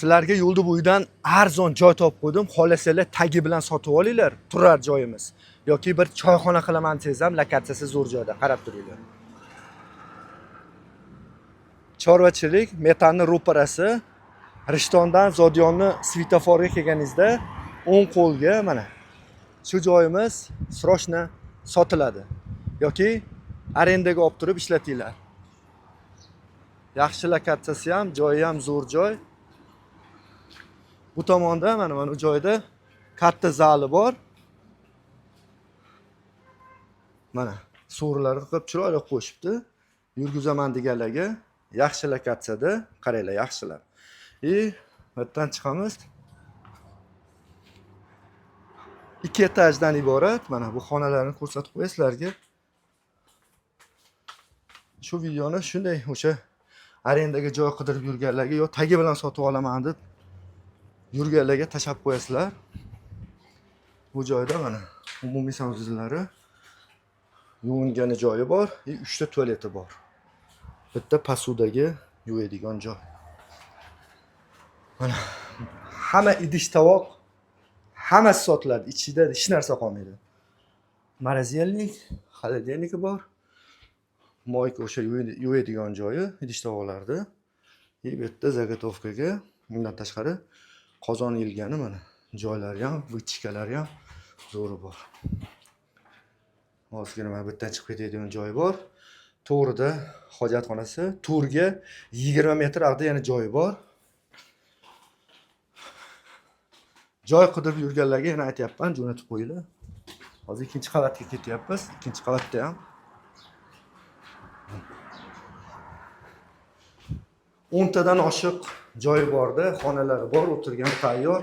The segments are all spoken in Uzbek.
Sizlarga yo'lni bo'yidan arzon joy topib qo'ydim. Xohlasanglar tagi bilan sotib olinglar, turar joyimiz. Yoki bir choyxona qilaman desangiz ham lokatsiyasi zo'r joyda, qarab turinglar. Chorvachilik metanni ro'parasi, Rishtondan Zodiyonni svetoforga kelganingizda o'ng qo'lga mana shu joyimiz срочно sotiladi. Yoki arendaga olib turib ishlatinglar. Yaxshi lokatsiyasi ham, joyi ham zo'r joy. Bu tomonda mana bu joyda katta zali bor. Mana so'rilarni qilib chiroyli qo'yishibdi. Yurgizaman deganlarga yaxshi lokatsiyada, qaranglar, yaxshilar. И bu yerdan chiqamiz. 2 etajdan iborat. Mana bu xonalarni ko'rsatib qo'yay sizlarga. Shu videoni shunday o'sha arendaga joy qidirib yurganlarga yo tagi bilan sotib olaman deb yurganlarga tashlab qo'yasizlar. Bu joyda mana umumiy sanuzellari, yuvingani joyi bor, и 3 ta tualeti bor. Bitta pasudaga yuvadigan joy. Mana hamma idish tovoq hammasi sotiladi. Ichida hech narsa qolmaydi. Морозильник, холодильники bor. Moyka o'sha yuvadigan joyi idish tovoqlarni. И bu yerda zagotovkaga bundan tashqari qozon ilgani mana joylari ham, вытяжкалari ham zo'ri bor. Ozgina mana bu yerdan chiqib ketadigan joyi bor. To'g'rida hojatxonasi, to'rga 20 metr ag'da yana joyi bor. Joy qidirib yurganlarga yana aytyapman, jo'natib qo'yinglar. Hozir ikkinchi qavatga ketyapmiz. Ikkinchi qavatda ham 10 tadan oshiq joyi borda, xonalari bor, o'tirgan tayyor.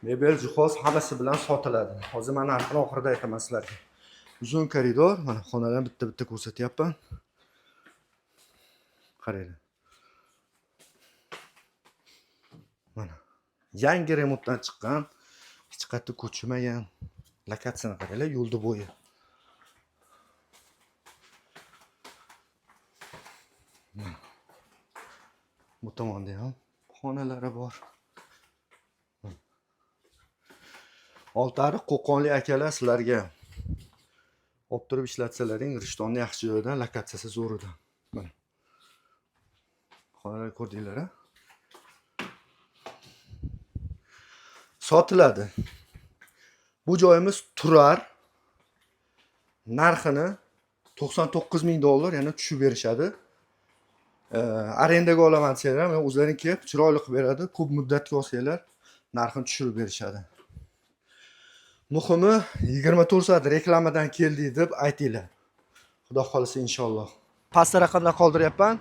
Mebel, jihoz hammasi bilan sotiladi. Hozir men narxini oxirida aytaman sizlarga. Uzun koridor, mana xonalarni bitta-bitta ko'rsatyapman. Qaranglar. Mana yangi remontdan chiqqan, hech qayerda ko'chmagan. Lokatsiyani qaranglar, yo'lni bo'yi. Bu tomonda ham xonalari bor. Oltiariq Qo'qonlik akalar sizlarga olib turib ishlatsalaring, Rishtonni yaxshi joydan, lokatsiyasi zo'ridan. Mana. Xonalar ko'rdinglar, a? Sotiladi. Bu joyimiz turar. Narxini 99 ming dollar yana tushib berishadi. Arendaga olaman desanglar ham, o'zlaring kelib chiroyli qilib beradi. Ko'p muddatga olsanglar, narxini tushirib berishadi. Muhimi 24 soat reklamadan keldik deb aytinglar. Xudo xolisa inshaalloh. Pastda raqamlar qoldiryapman.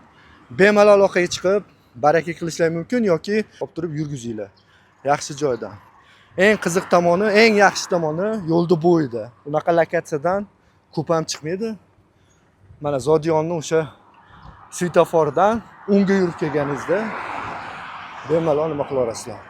Bemalol aloqaga chiqib, baraka qilishlar mumkin yoki olib turib yurgizinglar. Yaxshi joydan. Eng qiziq tomoni, eng yaxshi tomoni yo'lni bo'yida. Unaqa lokatsiyadan ko'p ham chiqmaydi. Mana Zodiyonni o'sha svetofordan o'ngga yurib kelganingizda bemalol nima qila olasizlar.